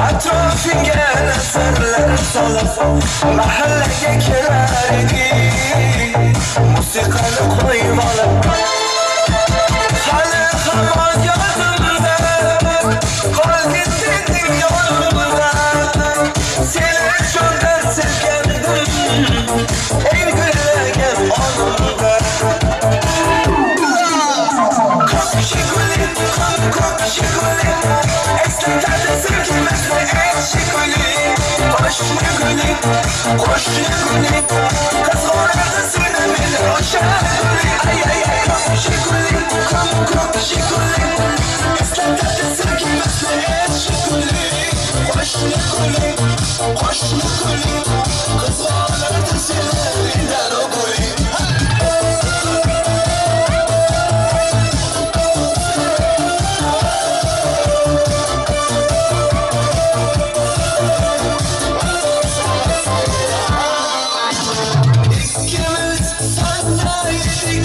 Atrofingga nazarlar solib, mahallaga kelar edik, musiqani qo'yib olib. Hali hamon yodimda, qolgin deding yonimda. Seni shunda sevgandim, eng gullagan onimda. Ko'k guli, ko'k guli, eslatadi sevgimizni echki guli. Qo'shni guli, qo'shni guli, qizg'onardi seni meni o'sha guli. Ay ay ay, ko'k guli, ko'k ko'k guli, eslatadi sevgimizni echki guli. Qo'shni guli, qo'shni guli, qizg'onardi seni mendan o guli. Ikkimiz sandaydik,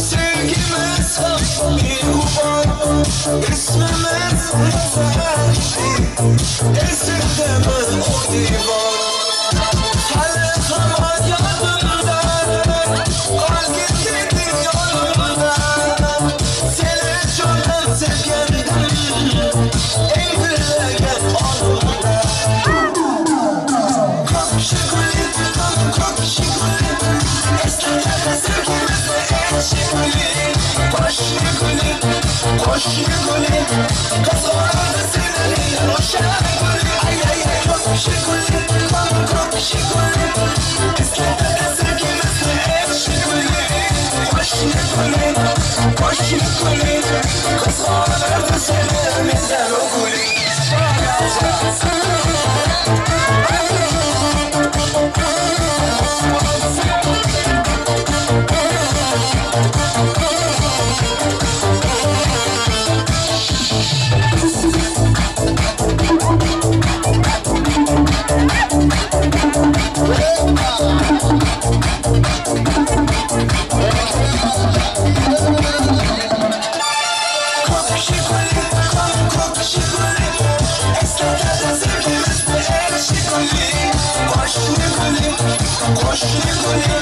sevgimiz ham mehriban. Ismimiz Nazar idi, esingdami o devor? Hali hamon yodimda, qolgin deding yonimda. Seni jondan sevgandim, eng gullagan onimda. Ko'k guli, ko'k ko'k guli, eslatadi sevgimizni echki guli. Qo'shni guli, qo'shni guli, qizg'onardi seni mendan o'sha guli. Ay ay ay, ko'k guli, ko'k ko'k guli, eslatadi sevgimizni echki guli. Qo'shni guli, qo'shni guli, qizg'onardi seni mendan o guli. Ko'k guli, ko'k ko'k guli, eslatadi sevgimizni echki guli. Qo'shni guli, qo'shni guli,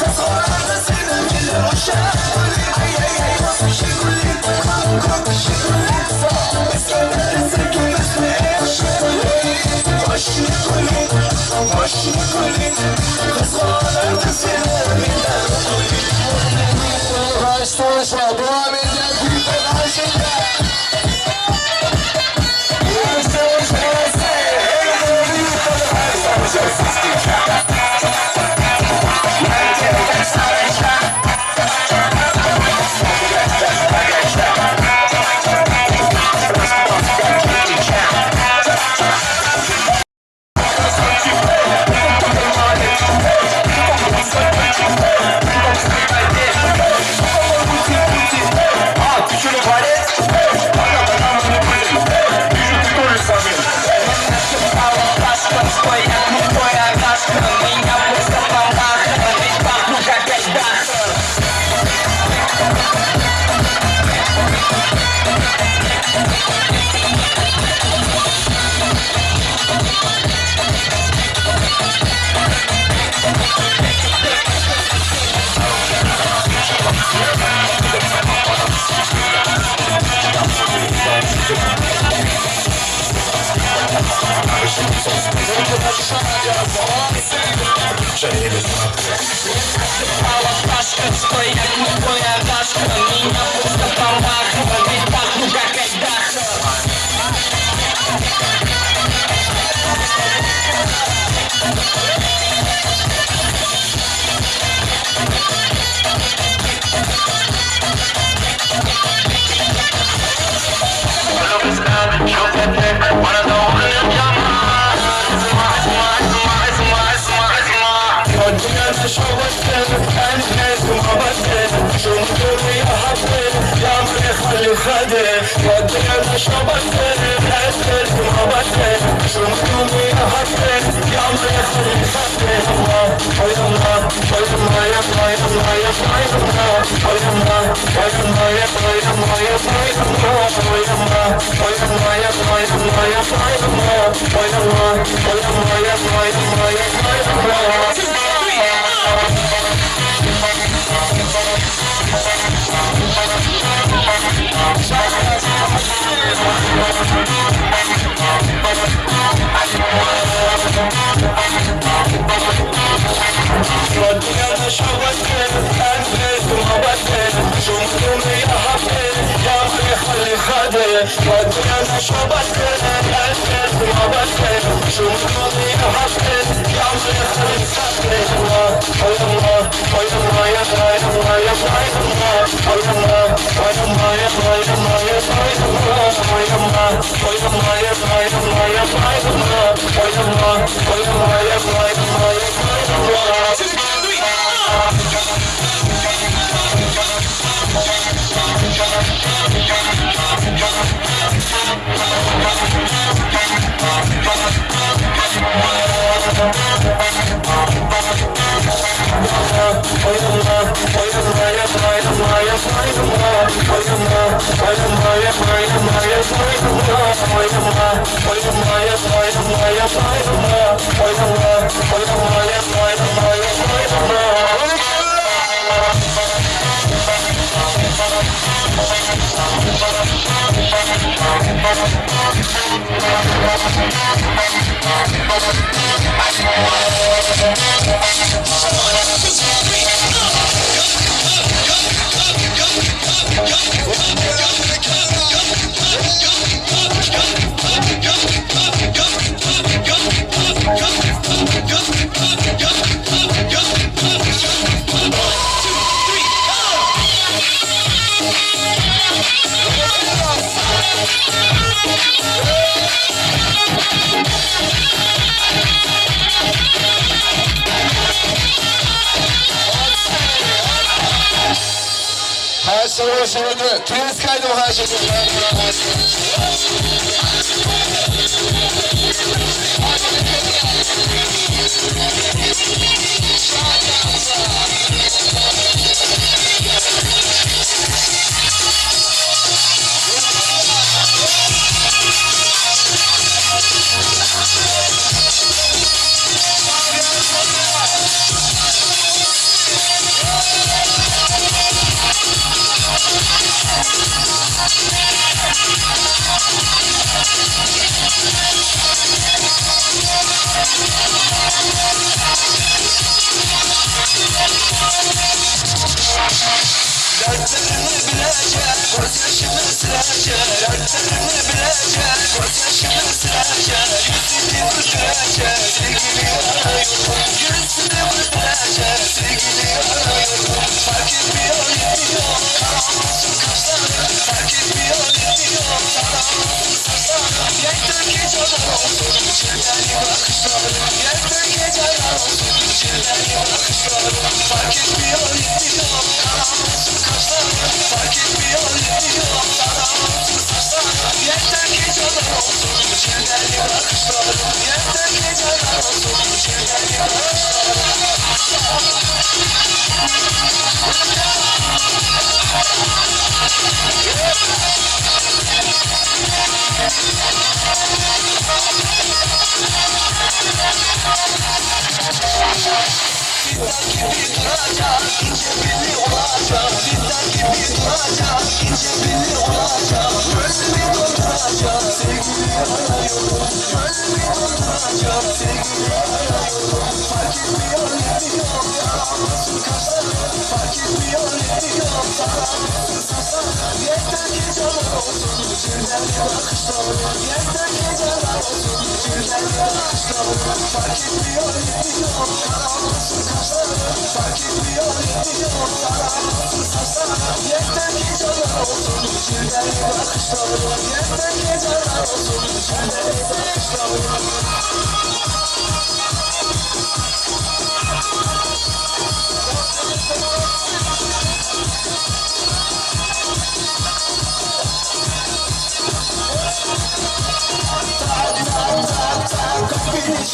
qizg'onardi seni mendan o'sha guli. Ay ay ay, ko'k guli, ko'k ko'k guli, eslatadi sevgimizni echki guli. Qo'shni guli, qo'shni guli, qizg'onardi seni mendan o guli. Devam edeceğiz.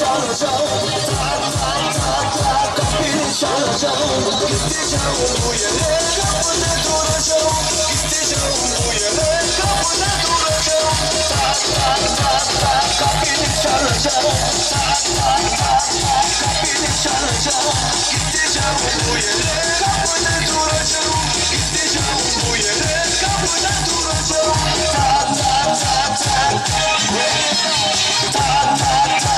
çalacağım Tak tak tak tak kapını çalacağım Gideceğim bu yere kapıda duracağım Gideceğim bu yere kapıda duracağım Tak tak tak tak kapını çalacağım Tak tak tak tak kapını çalacağım Gideceğim bu yere kapıda duracağım Gideceğim bu yere kapıda duracağım Tak tak tak tak Tak tak tak tak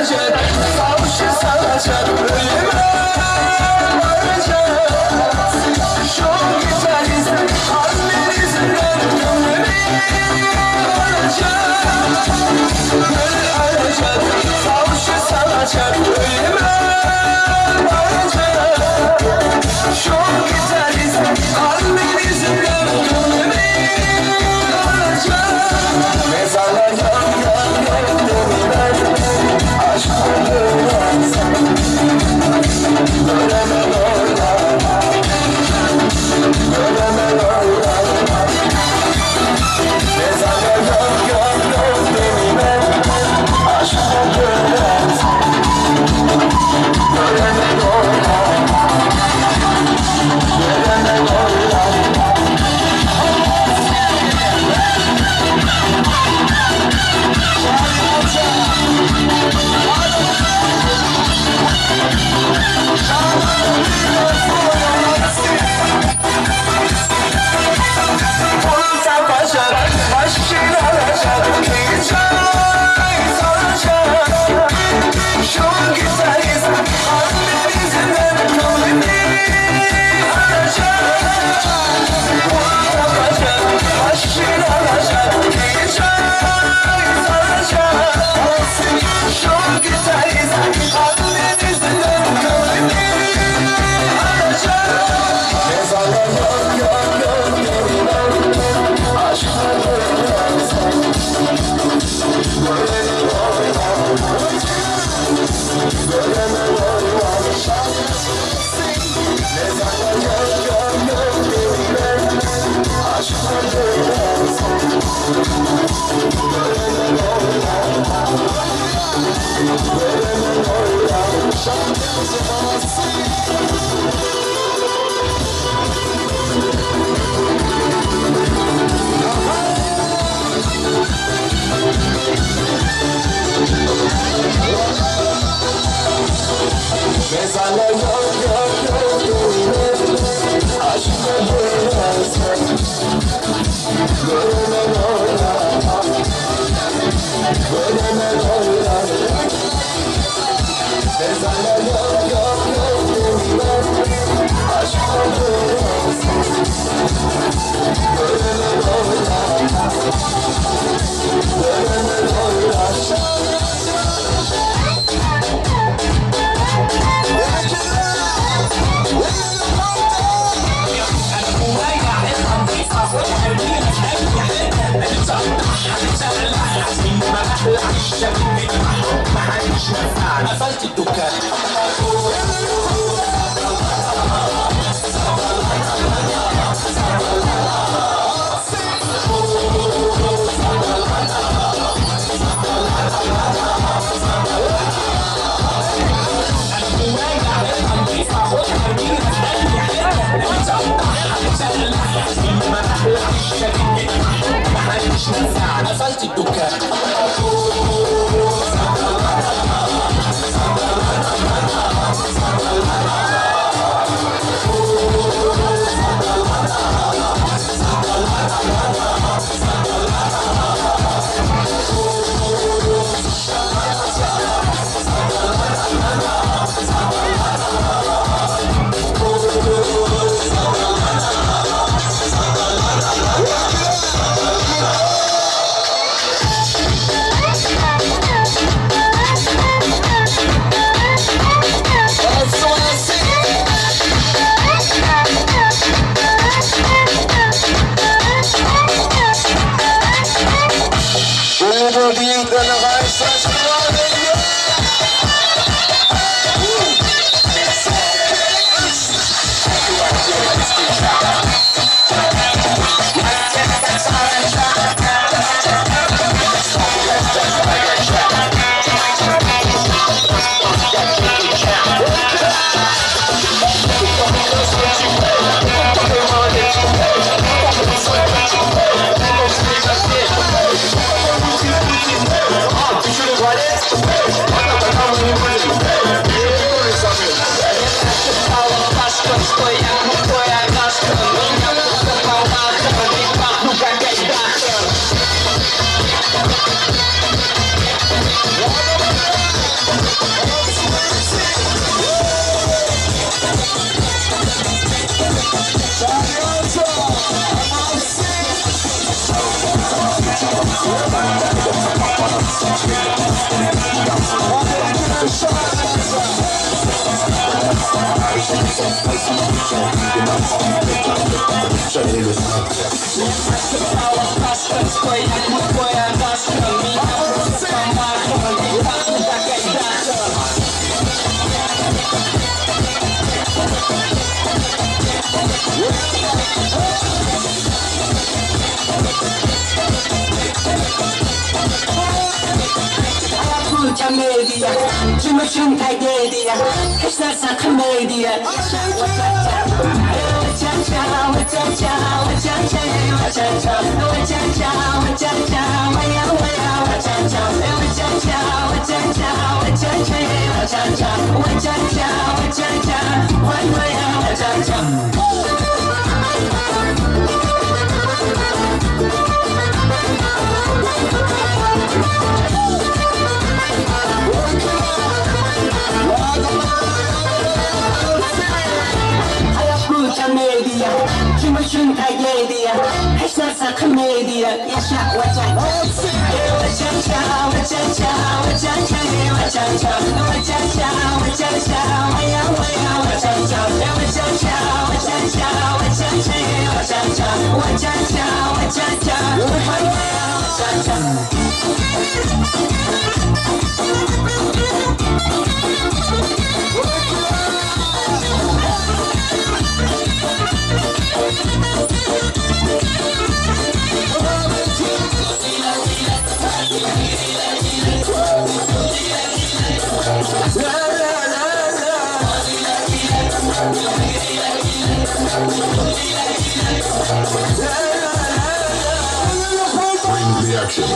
Alacak, savcı salacak, ölüme varacak. Şu güzel yüzün, anne yüzünden gönlümü alacak. Gül alacak, savcı salacak, ölüme varacak. Şu güzel yüzün, anne yüzünden. قفلت الدكان. قفلت الدكان. Media, kim uchun tragediya, hech narsa qilmaydi. Hayot bu komediya, kim uchun tragediya, hech narsa qilmaydi. Yasha va cha va cha cha va cha cha va cha cha va cha cha va cha cha va cha cha va ya va ya va cha cha va cha cha va cha cha va cha cha va cha cha va cha cha va cha cha va ya va cha cha. Bring the action.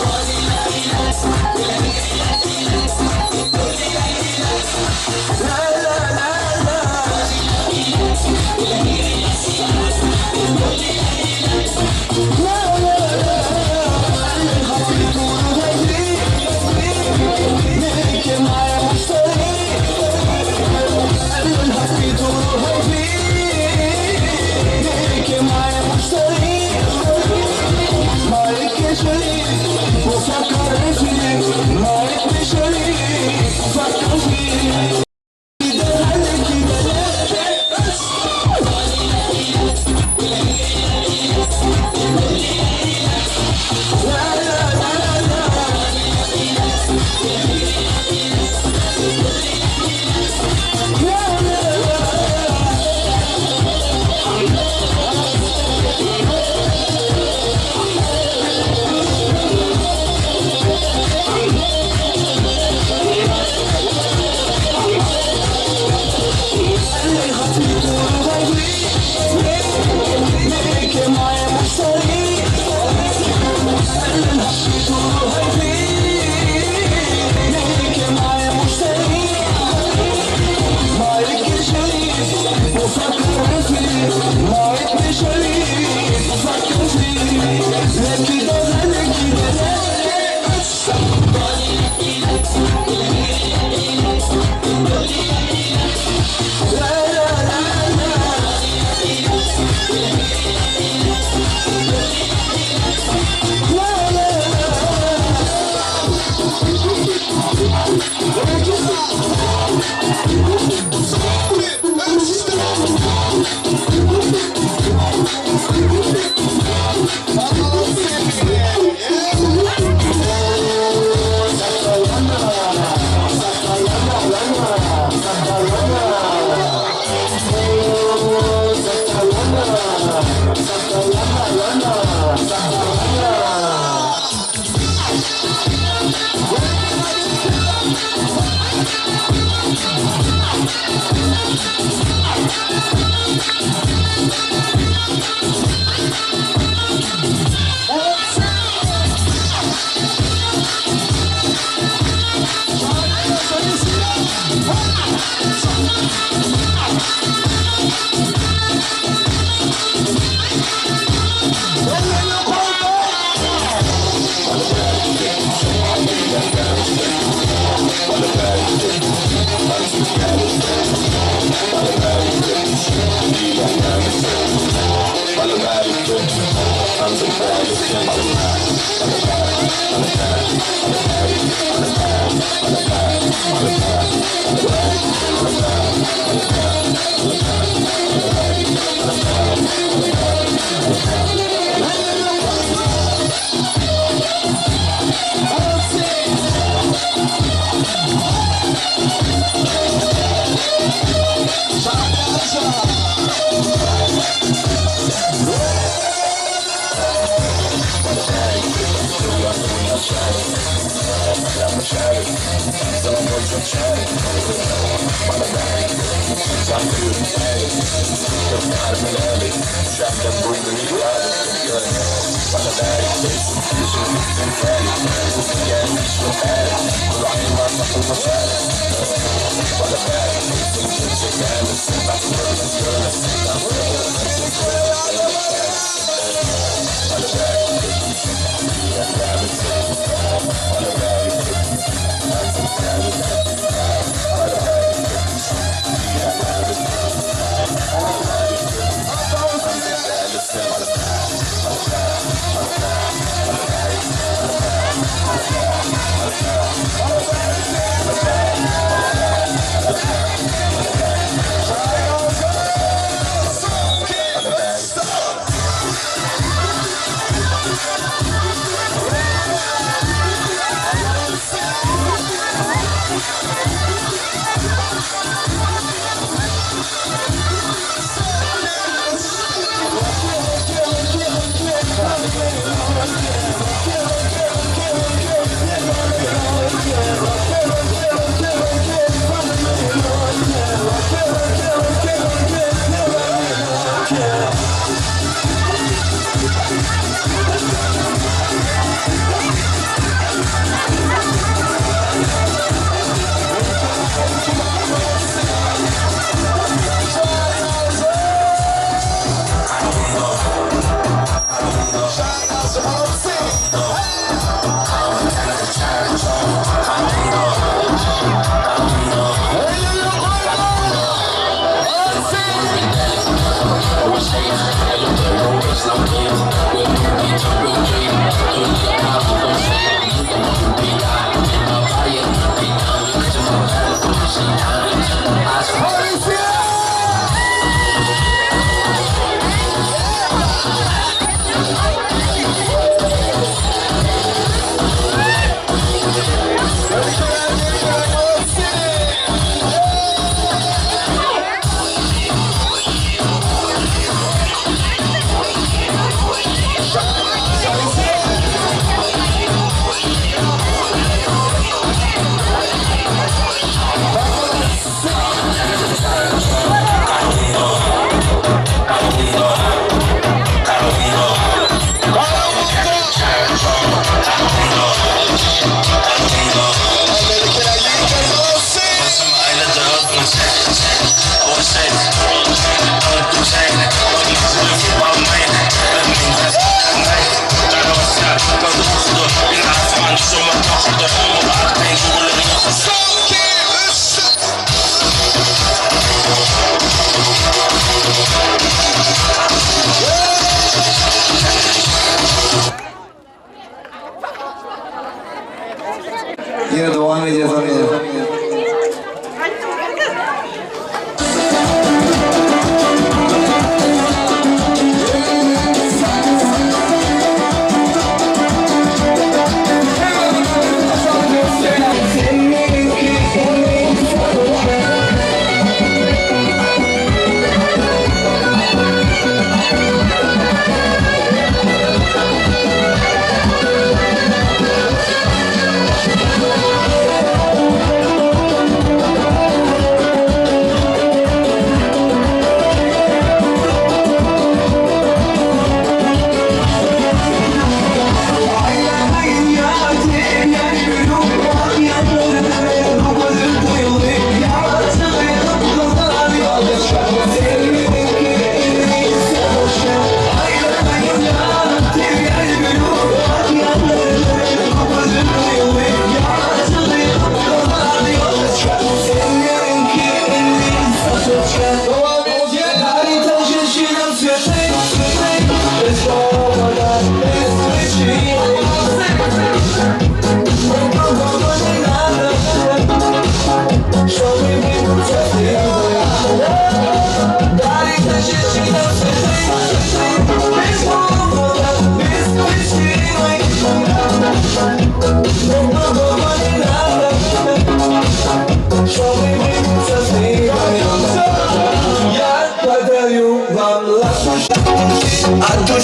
Stop!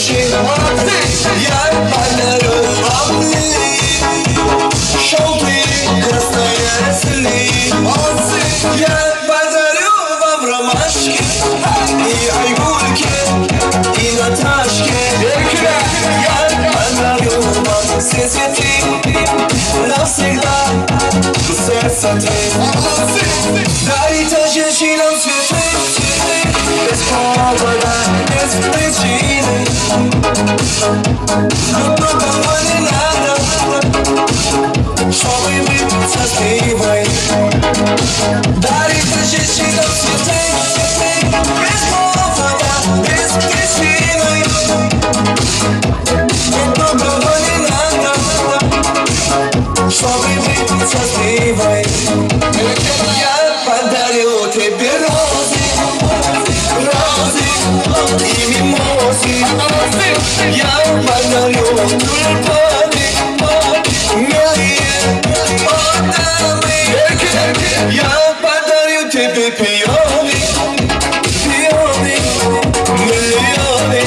души. Я подарю вам лилии, желтые, красные лилии. Я подарю вам ромашки и айгульки, и Наташки. Я подарю вам все цветы навсегда. Сердце ты. Дарите женщинам цветы, без повода, без причины. Но другого не надо, чтобы быть счастливой. Дарите женщинам цветы, без повода, без причины. Но другого не надо, чтобы быть счастливой. Я подарю тебе розы, розы и мимозы. Я подарю тюльпаны, милые дамы. Я подарю тебе пионы, пионы, миллионы.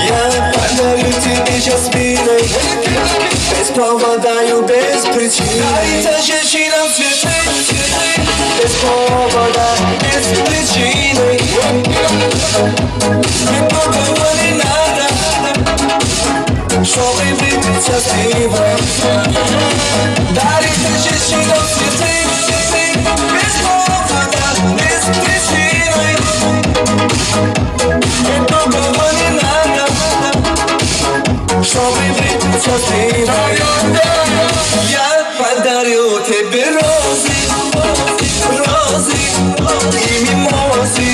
Я подарю тебе жасмины, без повода и без причины. Дарите женщинам цветы, без повода, без причины. Мне другого не надо, чтобы быть счастливой. Дарите женщинам цветы, без повода, без причины. Мне другого не надо, чтобы быть счастливой. Я подарю тебе розы, розы и мимозы.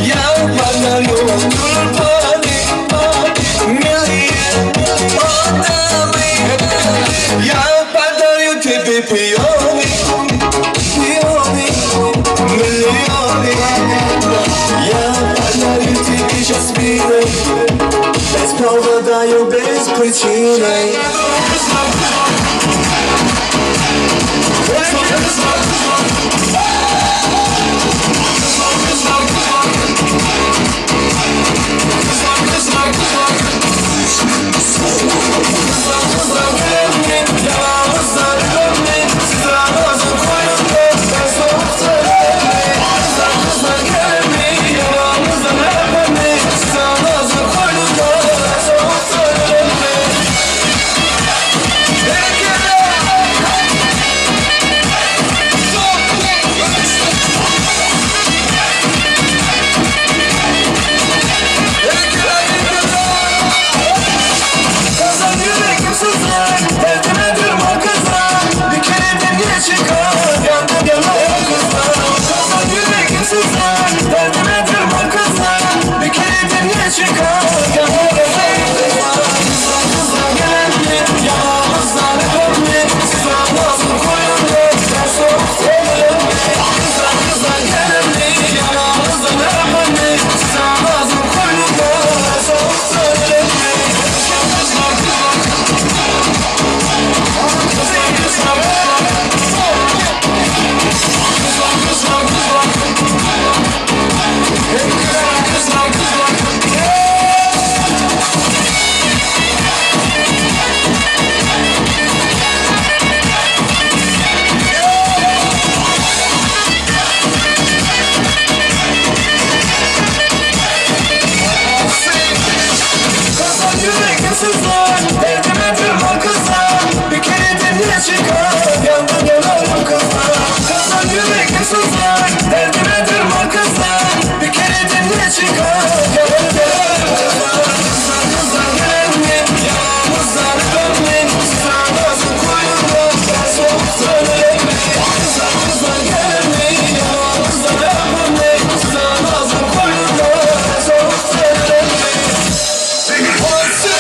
Я подарю тюльпаны, милые дамы. Я подарю тебе пионы, пионы, миллионы. Я подарю тебе жасмины, без повода и без причины. Kızlar gelin yanımızdan öpme Siz Ramazan koynunda ben soğukta ölme. Kızlar kızlar gelin yanımızdan öpme Siz Ramazan koynunda ben soğukta ölme. Kazan yüreğim sızlar, derdime durma kızlar. Bir kere bir çıkar, yandım yanaya kızlar. Kazan yüreğim sızlar, derdime durma kızlar. Bir kere bir çıkar, yandım yanaya kızlar. Kızlar kızlar gelen mi, yanımızdan öpen mi? Siz Ramazan koyun mu, ben soğuk severim mi? Kızlar kızlar gelen mi, yanımızdan öpen mi? Siz Ramazan koyun mu, ben soğuk severim mi? Kızlar kızlar kızlar kızlar kızlar kızlar kızlar kızlar. Kazan yüreğim sızlar, derdime durma kızlar. Bir kere dinle çıkar, yandım yanarım kızlar. Kazan yüreğim sızlar, derdime durma kızlar. Bir kere dinle çıkar, yandım yanarım kızlar. Kızlar kızlar gelen mi, yanımızdan öpen mi? Siz Ramazan koynunda, ben soğukta ölem mi? Kızlar kızlar gelen mi, yanımızdan öpen mi? Siz Ramazan koynunda, ben soğukta ölem mi? One, two.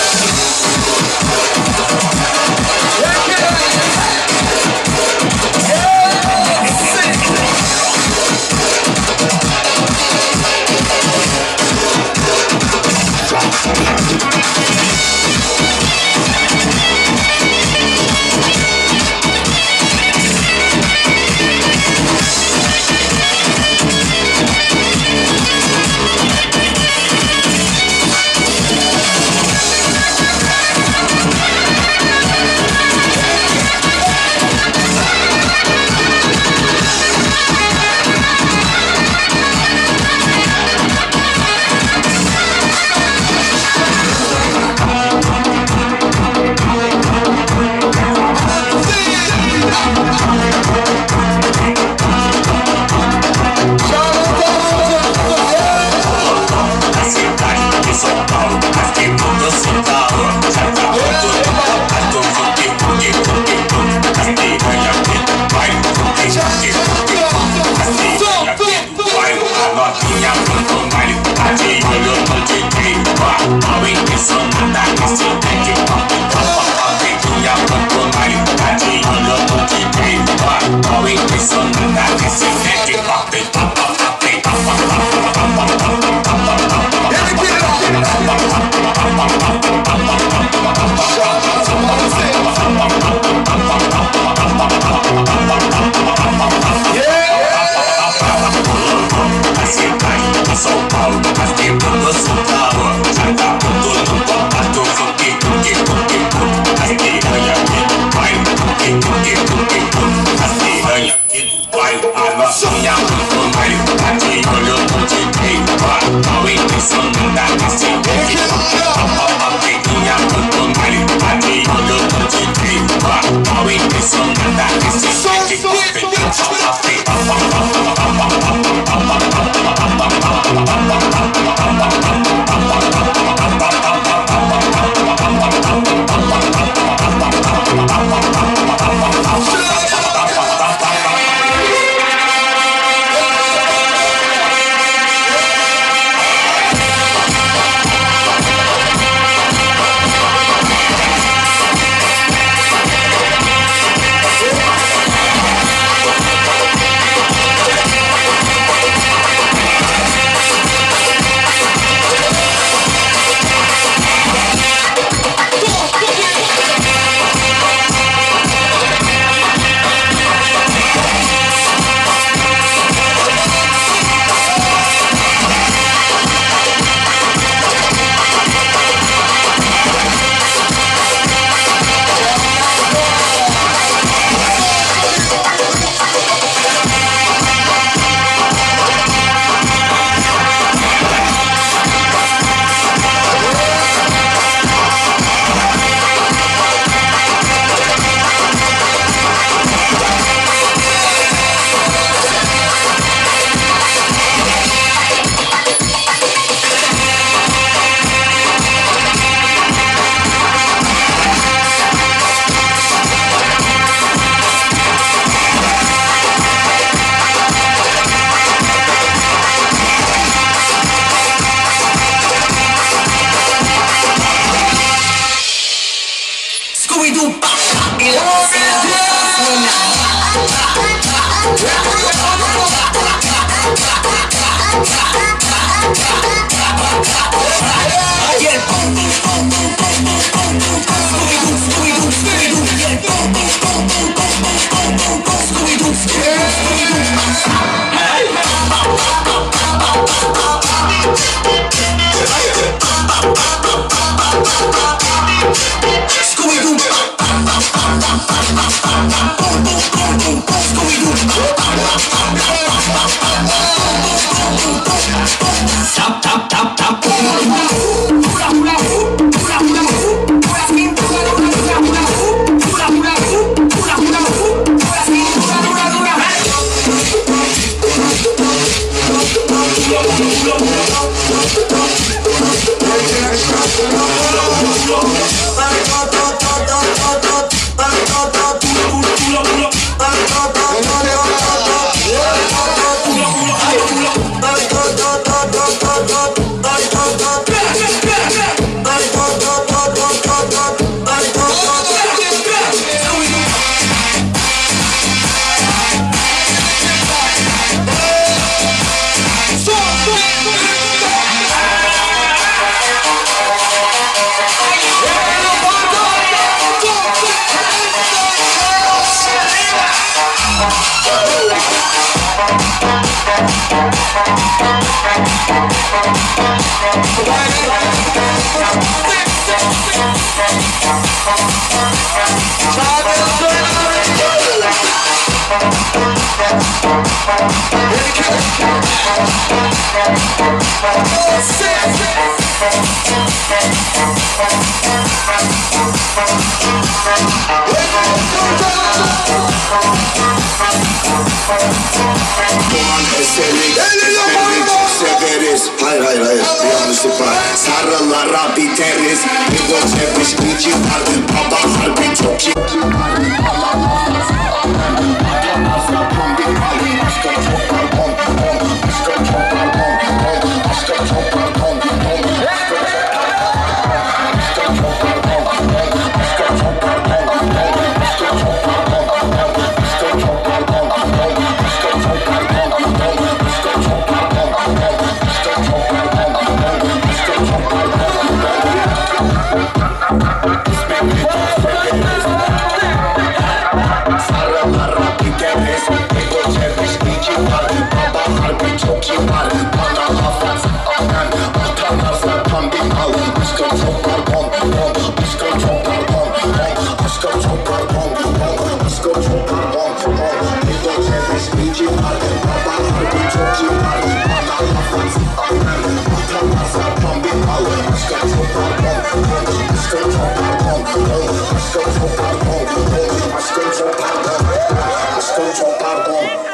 Doğan eseri çok severiz. Hayır hayır hayır, bir yanlışlık var. Sarılara biteriz. Bir gol çeviş içi var. Baba harbi çok iyi. Sarılara biteriz. Bir gol çeviş içi var. Baba harbi çok iyi var. Bana laf atan atarlarsa tam bir al. Aşkım çok pardon, don. Aşkım çok pardon, don. Aşkım çok pardon, don. Aşkım çok pardon, don. Bir gol çeviş içi var. Baba harbi çok iyi var. Bana laf atan atarlarsa tam bir al. Aşkım çok pardon, don. Aşkım çok pardon, don. Aşkım çok pardon, don. Aşkım çok pardon, aşkım çok pardon.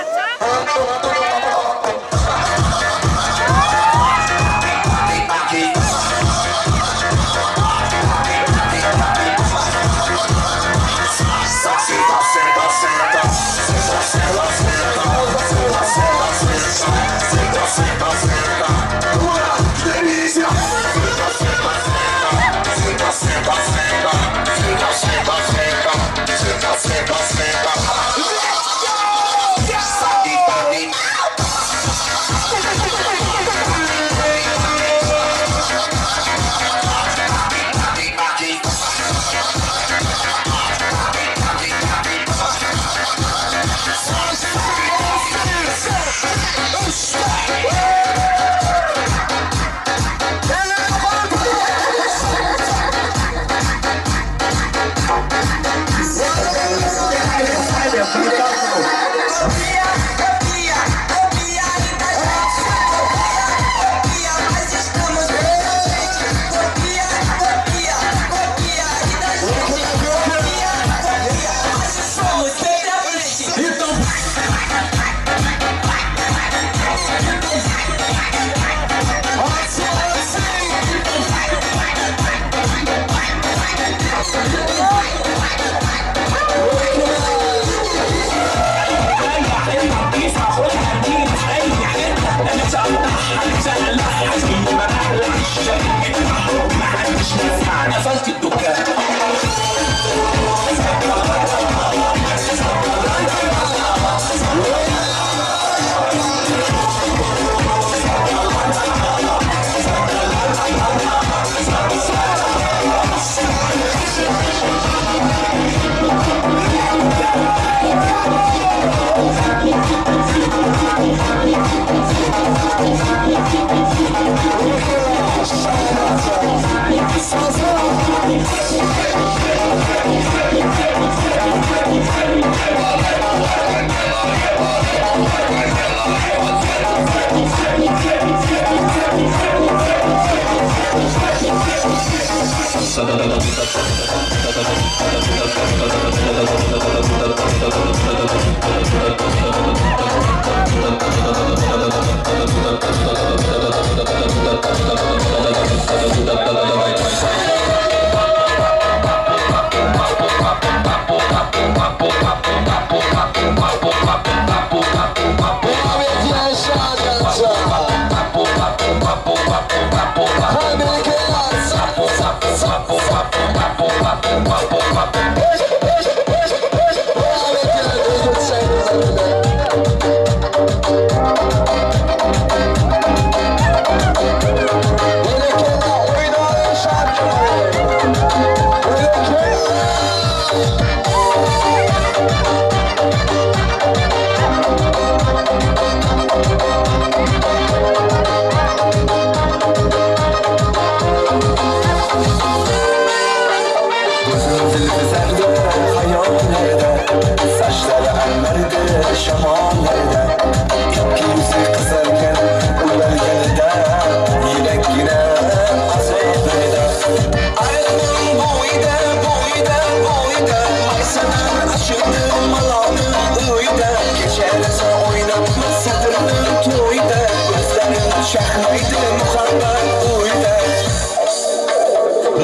قفلت الدكان. Gözüm zülfü serde, hayal nerede? Saçları emmerde, şamal nerede? İki yüzü kızarken, uyarken de Yürek yine azap nerede? Ayrıldım bu ide, bu ide, bu ide Maysadan açıldım alanım uyda Gecelerse oynatma sadrını toyda Gözlerim çakmaydı muhabbet uyda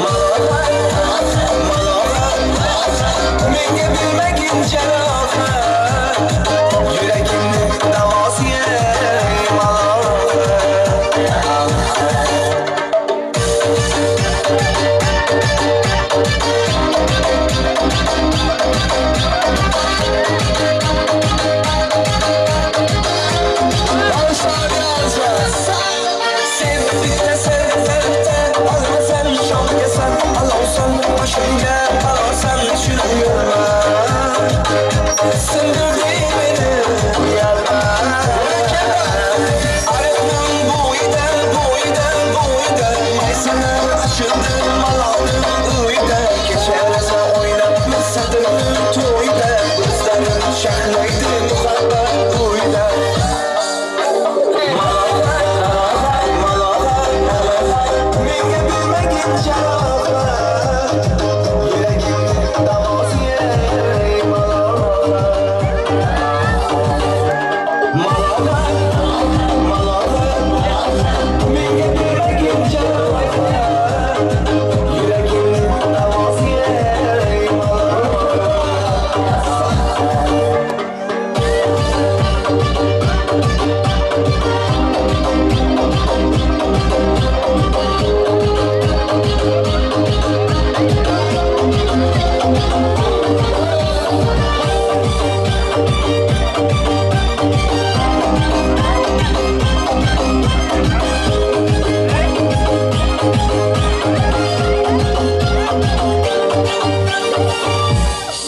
Malahat, malahat, menga bilmagin jarohat Yuragimni davosi ey malohat. Sevdikte sevdikte Almasan şam kesen Alavsan başımga Alarsan şunu yorma Sındırdı beni yarma Arıtmam boyda boyda boyda Maysalar açıldı malalım uyda Keçerse oynatma sadrını toyda Gözlerin şahlaydı muhabbet uyda Menga bilmagin jarohat Yuragimni davosi ey malohat Malohat, malohat Menga bilmagin jarohat Yuragimni davosi ey malohat.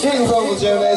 Iň soňky.